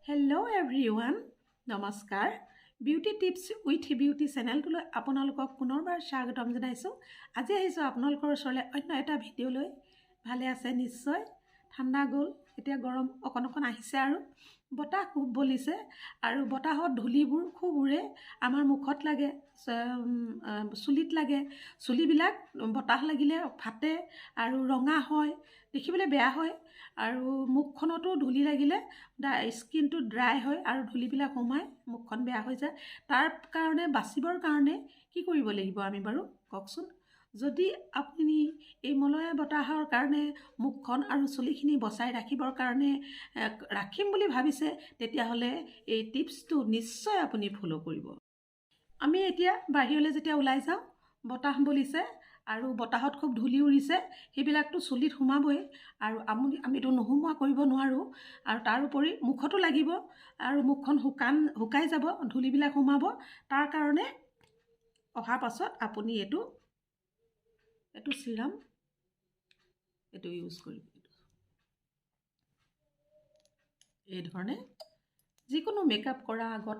Hello' everyone, নমস্কাৰ। Beauty tips with beauty চেনেলটোলৈ আপোনালোকক পুনৰবাৰ স্বাগতম জনাইছোঁ। আজি আহিছোঁ আপোনালোকৰ ওচৰলৈ অন্য এটা ভিডিঅ' লৈ। ভালে আছে নিশ্চয়? ঠাণ্ডা গ'ল, এতিয়া গৰম অকণ অকণ আহিছে আৰু বতাহ খুব বলিছে আৰু বতাহত ধূলিবোৰ খুব উৰে, আমাৰ মুখত লাগে, চুলিত লাগে। চুলিবিলাক বতাহ লাগিলে ফাটে আৰু ৰঙা হয়, দেখিবলৈ বেয়া হয়। আৰু মুখখনতো ধূলি লাগিলে স্কিনটো ড্ৰাই হয় আৰু ধূলিবিলাক সোমাই মুখখন বেয়া হৈ যায়। তাৰ কাৰণে বাচিবৰ কাৰণে কি কৰিব লাগিব আমি বাৰু কওকচোন? যদি আপুনি এই মলয়া বতাহৰ কাৰণে মুখখন আৰু চুলিখিনি বচাই ৰাখিবৰ কাৰণে ৰাখিম বুলি ভাবিছে, তেতিয়াহ'লে এই টিপছটো নিশ্চয় আপুনি ফ'ল' কৰিব। আমি এতিয়া বাহিৰলৈ যেতিয়া ওলাই যাওঁ, বতাহ বলিছে আৰু বতাহত খুব ধূলি উৰিছে, সেইবিলাকতো চুলিত সোমাবই আৰু আমিতো নোসোমোৱা কৰিব নোৱাৰোঁ। আৰু তাৰোপৰি মুখতো লাগিব আৰু মুখখন শুকাই যাব, ধূলিবিলাক সোমাব। তাৰ কাৰণে অহাৰ পাছত আপুনি এইটো চিৰাম এইটো ইউজ কৰিব। এই ধৰণে যিকোনো মেকআপ কৰাৰ আগত,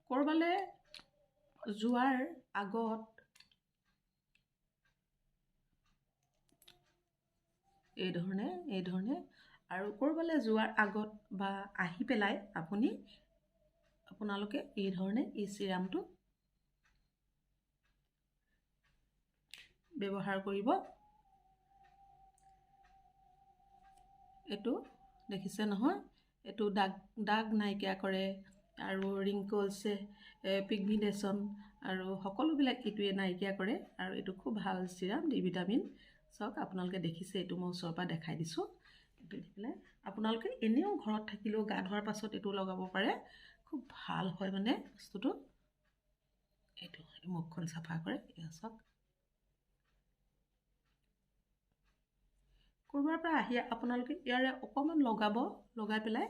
ক'ৰবালৈ যোৱাৰ আগত এইধৰণে আৰু ক'ৰবালৈ যোৱাৰ আগত বা আহি পেলাই আপোনালোকে এইধৰণে এই চিৰামটো ব্যৱহাৰ কৰিব। এইটো দেখিছে নহয়, এইটো দাগ নাইকিয়া কৰে আৰু ৰিংকলছ, পিগমেণ্টেশ্যন আৰু সকলোবিলাক এইটোৱে নাইকিয়া কৰে। আৰু এইটো খুব ভাল চিৰাম, ডি ভিটামিন। চাওক আপোনালোকে দেখিছে, এইটো মই ওচৰৰ পৰা দেখাই দিছোঁ। এইটো দি পেলাই আপোনালোকে এনেও ঘৰত থাকিলেও গা ধোৱাৰ পাছত এইটো লগাব পাৰে, খুব ভাল হয় মানে বস্তুটো। এইটো মুখখন চাফা কৰে। এয়া চাওক, ক'ৰবাৰ পৰা আহি আপোনালোকে ইয়াৰে অকণমান লগাব, লগাই পেলাই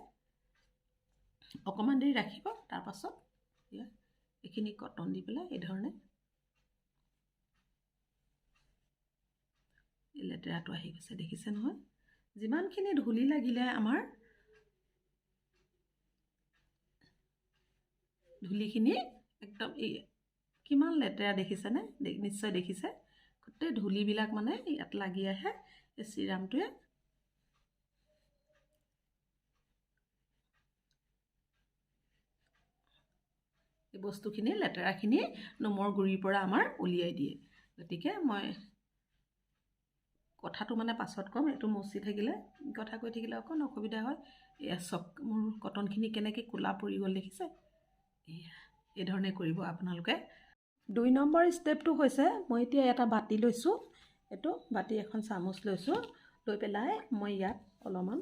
অকণমান দেৰি ৰাখিব। তাৰপাছত এইখিনি কটন দি পেলাই এই ধৰণে লেতেৰাটো আহি গৈছে, দেখিছে নহয়? যিমানখিনি ধূলি লাগিলে আমাৰ ধূলিখিনি একদম এই কিমান লেতেৰা দেখিছেনে? নিশ্চয় দেখিছে, গোটেই ধূলিবিলাক মানে ইয়াত লাগি আহে। এই চিৰামটোৱে এই বস্তুখিনি, লেতেৰাখিনি নোমৰ গুৰিৰ পৰা আমাৰ উলিয়াই দিয়ে। গতিকে মই কথাটো মানে পাছত ক'ম, এইটো মচি থাকিলে, কথা কৈ থাকিলে অকণ অসুবিধা হয়। এয়া চক, মোৰ কটনখিনি কেনেকৈ ক'লা পৰি গ'ল দেখিছে? এয়া এই ধৰণে কৰিব আপোনালোকে। 2 নম্বৰ ষ্টেপটো হৈছে, মই এতিয়া এটা বাতি লৈছোঁ, এইটো বাতি এখন চামুচ লৈছোঁ, লৈ পেলাই মই ইয়াত অলপমান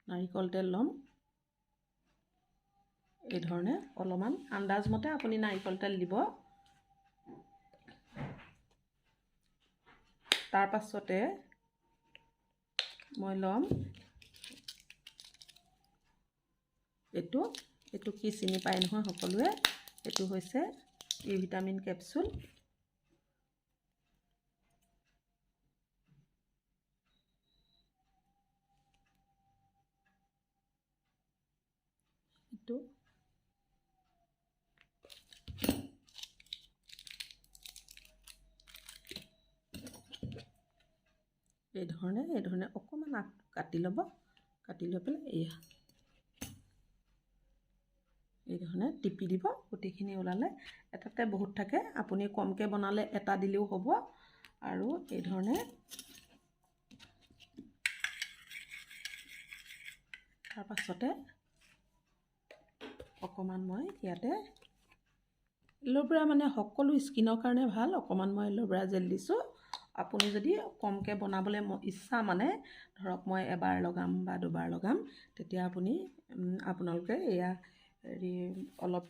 নাৰিকল তেল ল'ম। এই ধৰণে অলপমান আন্দাজমতে আপুনি নাৰিকল তেল দিব। তাৰ পাছতে মই ল'ম এইটো কি চিনি পায় নহয় সকলোৱে, এইটো হৈছে ই ভিটামিন কেপচুল। এইটো এইধৰণে অকণমান আগ কাটি ল'ব, কাটি লৈ পেলাই এয়া এইধৰণে টিপি দিব, গোটেইখিনি ওলালে। এটাতে বহুত থাকে, আপুনি কমকৈ বনালে এটা দিলেও হ'ব। আৰু এইধৰণে তাৰপাছতে অকণমান মই ইয়াতে এল'ভেৰা, মানে সকলো স্কিনৰ কাৰণে ভাল, অকণমান মই এল'ভেৰা জেল দিছোঁ। আপুনি যদি কমকৈ বনাবলৈ ইচ্ছা, মানে ধৰক মই এবাৰ লগাম বা দুবাৰ লগাম, তেতিয়া আপোনালোকে এয়া হেৰি অলপ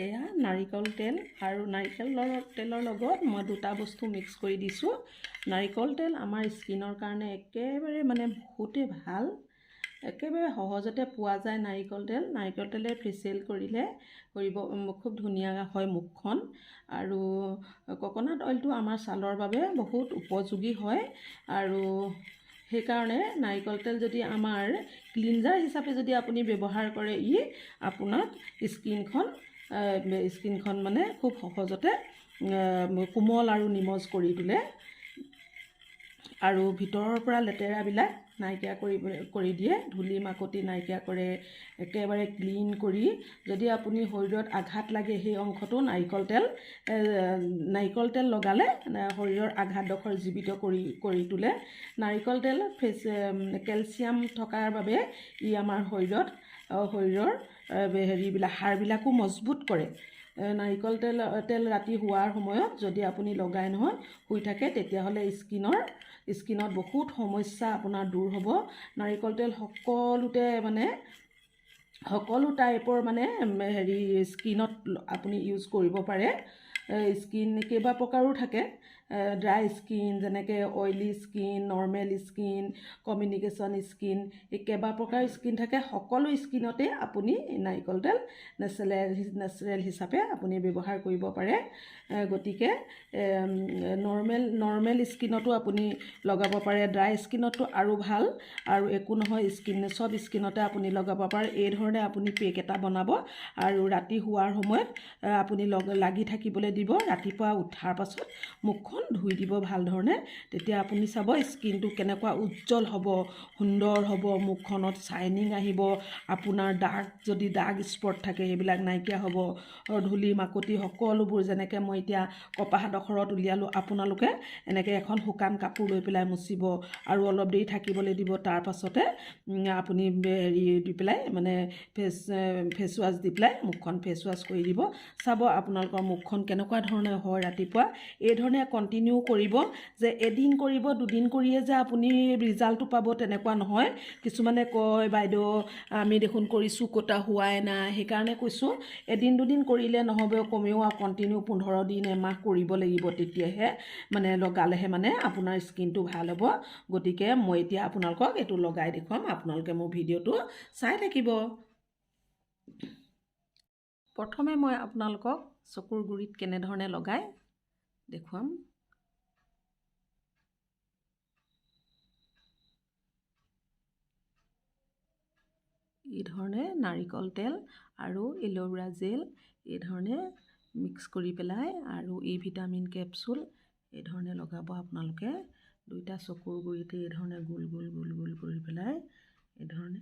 এয়া নাৰিকল তেল আৰু নাৰিকলৰ তেলৰ লগত মই দুটা বস্তু মিক্স কৰি দিছোঁ। নাৰিকল তেল আমাৰ স্কিনৰ কাৰণে একেবাৰে মানে বহুতেই ভাল, একেবাৰে সহজতে পোৱা যায় নাৰিকল তেল। নাৰিকল তেলে ফেচিয়েল কৰিব খুব ধুনীয়া হয় মুখখন। আৰু কক'নাট অইলটো আমাৰ ছালৰ বাবে বহুত উপযোগী হয় আৰু সেইকাৰণে নাৰিকল তেল যদি আমাৰ ক্লিনজাৰ হিচাপে যদি আপুনি ব্যৱহাৰ কৰে, ই আপোনাক স্কিনখন মানে খুব সহজতে কোমল আৰু নিমজ কৰি তোলে আৰু ভিতৰৰ পৰা লেতেৰাবিলাক নাইকিয়া কৰি দিয়ে, ধূলি মাকতি নাইকিয়া কৰে, একেবাৰে ক্লিন কৰি। যদি আপুনি শৰীৰত আঘাত লাগে, সেই অংশটো নাৰিকল তেল লগালে শৰীৰৰ আঘাতডোখৰ জীৱিত কৰি তোলে। নাৰিকল তেল কেলছিয়াম থকাৰ বাবে ই আমাৰ শৰীৰৰ হেৰিবিলাক হাড়বিলাকো মজবুত কৰে। নাৰিকল তেল ৰাতি শোৱাৰ সময়ত যদি আপুনি লগাই নহয় শুই থাকে, তেতিয়াহ'লে স্কিনত বহুত সমস্যা আপোনাৰ দূৰ হ'ব। নাৰিকল তেল সকলোতে মানে সকলো টাইপৰ মানে হেৰি স্কিনত আপুনি ইউজ কৰিব পাৰে। স্কিন কেইবা প্ৰকাৰো থাকে, ড্ৰাই স্কিন যেনেকৈ oily skin, normal skin, combination skin, এই কেইবা প্ৰকাৰ স্কিন থাকে। সকলো স্কিনতে আপুনি নাৰিকল তেল নেচাৰেল হিচাপে আপুনি ব্যৱহাৰ কৰিব পাৰে। গতিকে নৰ্মেল স্কিনতো আপুনি লগাব পাৰে, ড্ৰাই স্কিনতো আৰু ভাল, আৰু একো নহয় স্কিন, চব স্কিনতে আপুনি লগাব পাৰে। এই ধৰণে আপুনি পেক এটা বনাব আৰু ৰাতি শোৱাৰ সময়ত আপুনি লাগি থাকিবলৈ দিব। ৰাতিপুৱা উঠাৰ পাছত মুখখন ধুই দিব ভাল ধৰণে, তেতিয়া আপুনি চাব স্কিনটো কেনেকুৱা উজ্জ্বল হ'ব, সুন্দৰ হ'ব, মুখখনত চাইনিং আহিব, আপোনাৰ দাগ যদি দাগ স্পট থাকে সেইবিলাক নাইকিয়া হ'ব, ধূলি মাকতি সকলোবোৰ। যেনেকৈ মই এতিয়া কপাহডোখৰত উলিয়ালোঁ, আপোনালোকে এনেকৈ এখন শুকান কাপোৰ লৈ পেলাই মুচিব আৰু অলপ দেৰি থাকিবলৈ দিব। তাৰ পাছতে আপুনি হেৰি দি পেলাই মানে ফেচ ৱাছ দি পেলাই মুখখন ফেচ ৱাছ কৰি দিব। চাব আপোনালোকৰ মুখখন কেনেকুৱা ধৰণে হয় ৰাতিপুৱা। এই ধৰণে কণ্টিনিউ কৰিব, যে এদিন কৰিব দুদিন কৰিয়ে যে আপুনি ৰিজাল্টটো পাব তেনেকুৱা নহয়। কিছুমানে কয় বাইদেউ আমি দেখোন কৰিছোঁ ক'তা হোৱাই নাই, সেইকাৰণে কৈছোঁ এদিন দুদিন কৰিলে নহ'ব, কমেও আৰু কণ্টিনিউ 15 দিন এমাহ কৰিব লাগিব, তেতিয়াহে মানে লগালেহে মানে আপোনাৰ স্কিনটো ভাল হ'ব। গতিকে মই এতিয়া আপোনালোকক এইটো লগাই দেখুৱাম, আপোনালোকে মোৰ ভিডিঅ'টো চাই থাকিব। প্ৰথমে মই আপোনালোকক চকুৰ গুৰিত কেনেধৰণে লগাই দেখুৱাম। এই ধৰণে নাৰিকল তেল আৰু এল'ভেৰা জেল এই ধৰণে মিক্স কৰি পেলাই আৰু ই ভিটামিন কেপচুল এই ধৰণে লগাব আপোনালোকে। দুইটা চকুৰ গুৰিতে এই ধৰণে গোল গোল গোল গোল কৰি পেলাই এই ধৰণে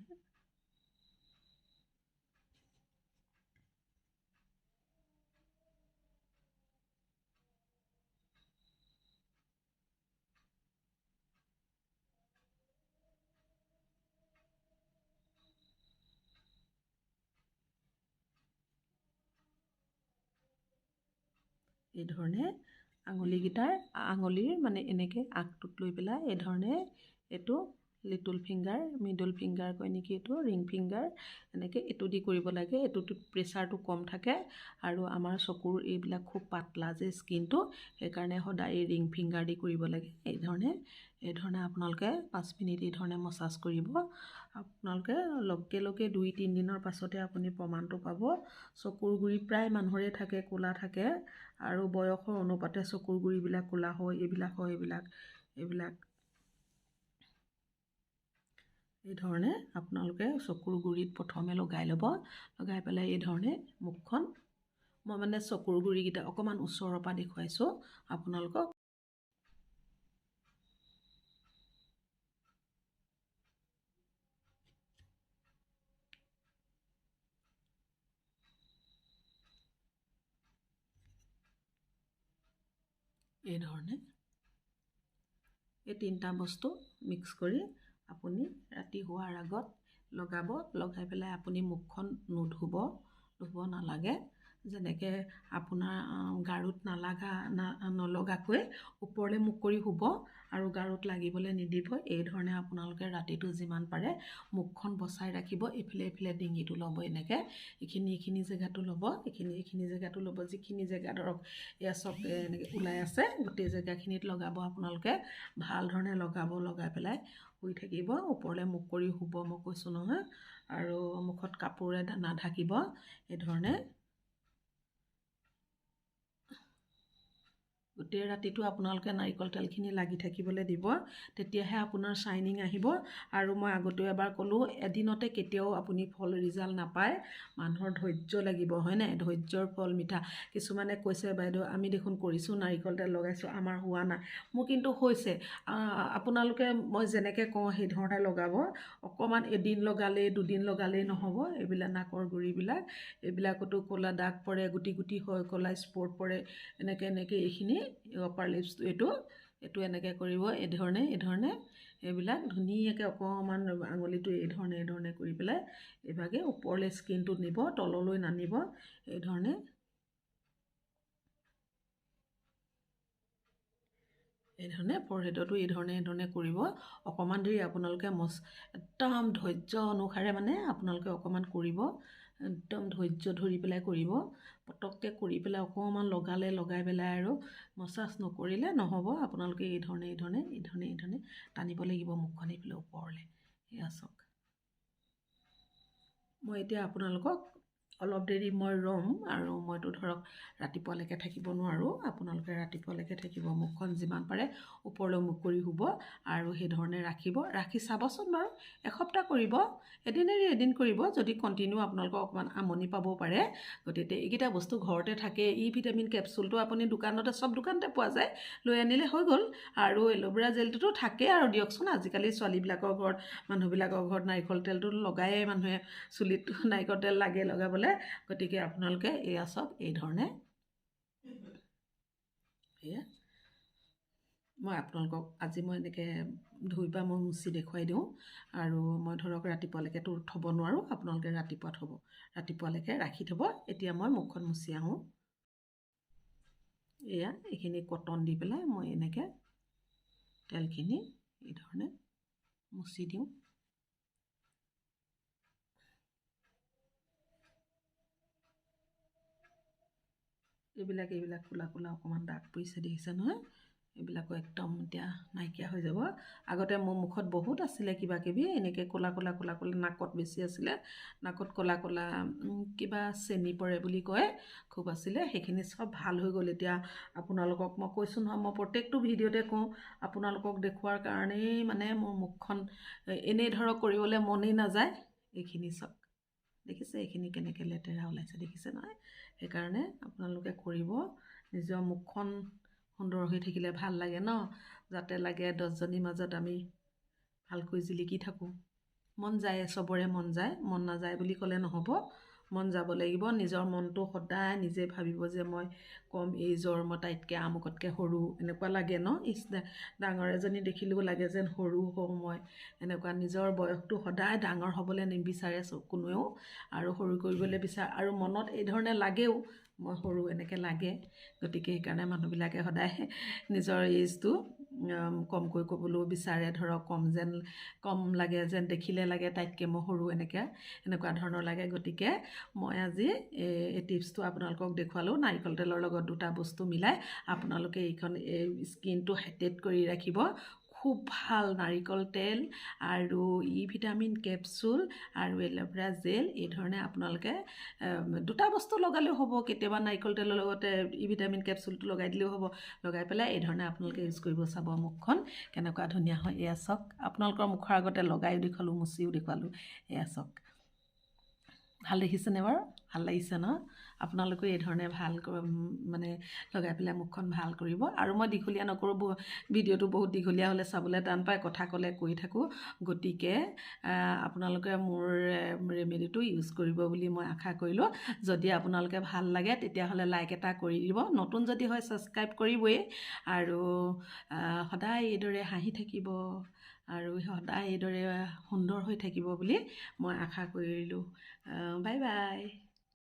এই ধৰণে আঙুলিকেইটাৰ আঙুলিৰ মানে এনেকৈ আগটোত লৈ পেলাই এই ধৰণে এইটো লিটল ফিংগাৰ, মিডল ফিংগাৰ কয় নেকি এইটো, ৰিং ফিংগাৰ, এনেকৈ এইটো দি কৰিব লাগে। এইটোত প্ৰেছাৰটো কম থাকে আৰু আমাৰ চকুৰ এইবিলাক খুব পাতলা যে স্কিনটো, সেইকাৰণে সদায় এই ৰিং ফিংগাৰ দি কৰিব লাগে। এই ধৰণে আপোনালোকে 5 মিনিট এই ধৰণে মছাজ কৰিব। আপোনালোকে লগে লগে 2-3 দিনৰ পাছতে আপুনি প্ৰমাণটো পাব। চকুৰ গুৰি প্ৰায় মানুহৰে থাকে, ক'লা থাকে আৰু বয়সৰ অনুপাতে চকুৰ গুৰিবিলাক ক'লা হয়, এইবিলাক হয়, এইবিলাক এই ধৰণে আপোনালোকে চকুৰ গুৰিত প্ৰথমে লগাই ল'ব। লগাই পেলাই এই ধৰণে মুখখন, মই মানে চকুৰ গুৰিকেইটা অকণমান ওচৰৰ পৰা দেখুৱাইছোঁ আপোনালোকক। এই ধৰণে এই তিনিটা বস্তু মিক্স কৰি আপুনি ৰাতি শোৱাৰ আগত লগাব। লগাই পেলাই আপুনি মুখখন নুধুব, ধুব নালাগে। যেনেকৈ আপোনাৰ গাৰুত নলগাকৈ ওপৰলৈ মুখ কৰি শুব আৰু গাৰুত লাগিবলৈ নিদিব। এই ধৰণে আপোনালোকে ৰাতিটো যিমান পাৰে মুখখন বচাই ৰাখিব। এইফালে এইফালে ডিঙিটো ল'ব, এনেকৈ এইখিনি জেগাটো ল'ব, এইখিনি জেগাটো ল'ব, যিখিনি জেগা ধৰক এয়া চব এনেকৈ ওলাই আছে গোটেই জেগাখিনিত লগাব। আপোনালোকে ভাল ধৰণে লগাব, লগাই পেলাই শুই থাকিব, ওপৰলৈ মুখ কৰি শুব, মই কৈছোঁ নহয়। আৰু মুখত কাপোৰে নাঢাকিব। এই ধৰণে গোটেই ৰাতিটো আপোনালোকে নাৰিকল তেলখিনি লাগি থাকিবলৈ দিব, তেতিয়াহে আপোনাৰ শ্বাইনিং আহিব। আৰু মই আগতেও এবাৰ ক'লোঁ, এদিনতে কেতিয়াও আপুনি ফল ৰিজাল্ট নাপায়, মানুহৰ ধৈৰ্য লাগিব, হয়নে? ধৈৰ্যৰ ফল মিঠা। কিছুমানে কৈছে বাইদেউ আমি দেখোন কৰিছোঁ, নাৰিকল তেল লগাইছোঁ, আমাৰ হোৱা নাই। মোৰ কিন্তু হৈছে। আপোনালোকে মই যেনেকৈ কওঁ সেই ধৰণে লগাব। অকণমান এদিন লগালেই দুদিন লগালেই নহ'ব। এইবিলাক নাকৰ গুৰিবিলাক, এইবিলাকতো ক'লা দাগ পৰে, গুটি গুটি হয়, ক'লা স্পট পৰে, এনেকৈ এনেকৈ এইখিনি আপাৰ লিপছটো এইটো এনেকৈ কৰিব, এইধৰণে এইধৰণে এইবিলাক ধুনীয়াকৈ অকণমান আঙুলিটো এইধৰণে এইধৰণে কৰি পেলাই এইভাগে ওপৰলৈ স্কিনটো নিব, তললৈ নানিব, এইধৰণে এইধৰণে ফৰহেডতো এইধৰণে এইধৰণে কৰিব। অকণমান দেৰি আপোনালোকে একদম ধৈৰ্য অনুসাৰে মানে আপোনালোকে অকণমান কৰিব, একদম ধৈৰ্য ধৰি পেলাই কৰিব। পটককৈ কৰি পেলাই অকণমান লগালে, লগাই পেলাই আৰু মছাজ নকৰিলে নহ'ব। আপোনালোকে এইধৰণে এইধৰণে এইধৰণে এইধৰণে টানিব লাগিব মুখখন এইফালে ওপৰলৈ। এয়া চাওক, মই এতিয়া আপোনালোকক অলপ দেৰি মই ৰ'ম, আৰু মইতো ধৰক ৰাতিপুৱালৈকে থাকিব নোৱাৰোঁ, আপোনালোকে ৰাতিপুৱালৈকে থাকিব। মুখখন যিমান পাৰে ওপৰলৈ মুখ কৰি শুব আৰু সেইধৰণে ৰাখিব। ৰাখি চাবচোন বাৰু, এসপ্তাহ কৰিব, এদিন এৰি এদিন কৰিব। যদি কণ্টিনিউ আপোনালোকক অকণমান আমনি পাব পাৰে। গতিকে এইকেইটা বস্তু ঘৰতে থাকে। ই ভিটামিন কেপচুলটো আপুনি দোকানতে, চব দোকানতে পোৱা যায়, লৈ আনিলে হৈ গ'ল। আৰু এল'ভেৰা জেলটোতো থাকেই আৰু দিয়কচোন, আজিকালি ছোৱালীবিলাকৰ ঘৰত, মানুহবিলাকৰ ঘৰত নাৰিকল তেলটো লগায়েই মানুহে, চুলিত নাৰিকল তেল লাগে লগাবলৈ। গতিকে আপোনালোকে এয়া চাওক এইধৰণে। এয়া মই আপোনালোকক আজি মই এনেকৈ ধুই বা মই মুচি দেখুৱাই দিওঁ। আৰু মই ধৰক ৰাতিপুৱালৈকেতো থ'ব নোৱাৰোঁ, আপোনালোকে ৰাতিপুৱা থ'ব, ৰাতিপুৱালৈকে ৰাখি থ'ব। এতিয়া মই মুখখন মুচি আহোঁ। এয়া এইখিনি কটন দি পেলাই মই এনেকৈ তেলখিনি এইধৰণে মুচি দিওঁ। এইবিলাক এইবিলাক ক'লা ক'লা অকণমান দাগ পৰিছে, দেখিছে নহয়? এইবিলাকো একদম এতিয়া নাইকিয়া হৈ যাব। আগতে মোৰ মুখত বহুত আছিলে কিবা কিবি, এনেকৈ ক'লা ক'লা ক'লা ক'লা, নাকত বেছি আছিলে, নাকত ক'লা ক'লা কিবা চেনি পৰে বুলি কয়, খুব আছিলে, সেইখিনি চব ভাল হৈ গ'ল। এতিয়া আপোনালোকক মই কৈছোঁ নহয়, মই প্ৰত্যেকটো ভিডিঅ'তে কওঁ, আপোনালোকক দেখুওৱাৰ কাৰণেই মানে মোৰ মুখখন এনেই ধৰক কৰিবলৈ মনেই নাযায়। এইখিনি চব দেখিছে, এইখিনি কেনেকৈ লেতেৰা ওলাইছে দেখিছে নহয়? সেইকাৰণে আপোনালোকে কৰিব, নিজৰ মুখখন সুন্দৰ হৈ থাকিলে ভাল লাগে ন, যাতে লাগে 10জনীৰ মাজত আমি ভালকৈ জিলিকি থাকোঁ। মন যায়, চবৰে মন যায়, মন নাযায় বুলি ক'লে নহ'ব, মন যাব লাগিব। নিজৰ মনটো সদায় নিজে ভাবিব যে মই কম এইজৰ, মই তাইতকৈ আমুকতকৈ সৰু, এনেকুৱা লাগে ন। ইছ, ডাঙৰ এজনী দেখিলেও লাগে যেন সৰু হওঁ মই, এনেকুৱা। নিজৰ বয়সটো সদায় ডাঙৰ হ'বলৈ নিবিচাৰে কোনেও, আৰু সৰু কৰিবলৈ বিচাৰে, আৰু মনত এই ধৰণে লাগেও মই সৰু, এনেকৈ লাগে। গতিকে সেইকাৰণে মানুহবিলাকে সদায় নিজৰ এইজটো কমকৈ ক'বলৈও বিচাৰে, ধৰক কম যেন, কম লাগে যেন, দেখিলে লাগে তাইতকৈ মই সৰু, এনেকৈ এনেকুৱা ধৰণৰ লাগে। গতিকে মই আজি এই টিপছটো আপোনালোকক দেখুৱালোঁ। নাৰিকল তেলৰ লগত দুটা বস্তু মিলাই আপোনালোকে এইখন এই স্কিনটো হাইড্ৰেট কৰি ৰাখিব। খুব ভাল নাৰিকল তেল আৰু ই ভিটামিন কেপচুল আৰু এল'ভেৰা জেল, এই ধৰণে আপোনালোকে দুটা বস্তু লগালেও হ'ব। কেতিয়াবা নাৰিকল তেলৰ লগতে ই ভিটামিন কেপচুলটো লগাই দিলেও হ'ব। লগাই পেলাই এই ধৰণে আপোনালোকে ইউজ কৰিব, চাব মুখখন কেনেকুৱা ধুনীয়া হয়। এয়া চাওক, আপোনালোকৰ মুখৰ আগতে লগাইও দেখুৱালোঁ, মুচিও দেখুৱালোঁ। এয়া চাওক, ভাল দেখিছেনে বাৰু? ভাল লাগিছে ন? আপোনালোকেও এই ধৰণে ভাল মানে লগাই পেলাই মুখখন ভাল কৰিব। আৰু মই দীঘলীয়া নকৰোঁ, ভিডিঅ'টো বহুত দীঘলীয়া হ'লে চাবলৈ টান পায়, কথা ক'লে কৈ থাকোঁ। গতিকে আপোনালোকে মোৰ ৰেমেডিটো ইউজ কৰিব বুলি মই আশা কৰিলোঁ। যদি আপোনালোকে ভাল লাগে তেতিয়াহ'লে লাইক এটা কৰি দিব, নতুন যদি হয় ছাবস্ক্ৰাইব কৰিবই। আৰু সদায় এইদৰে হাঁহি থাকিব আৰু সদায় এইদৰে সুন্দৰ হৈ থাকিব বুলি মই আশা কৰিলোঁ। Bye bye.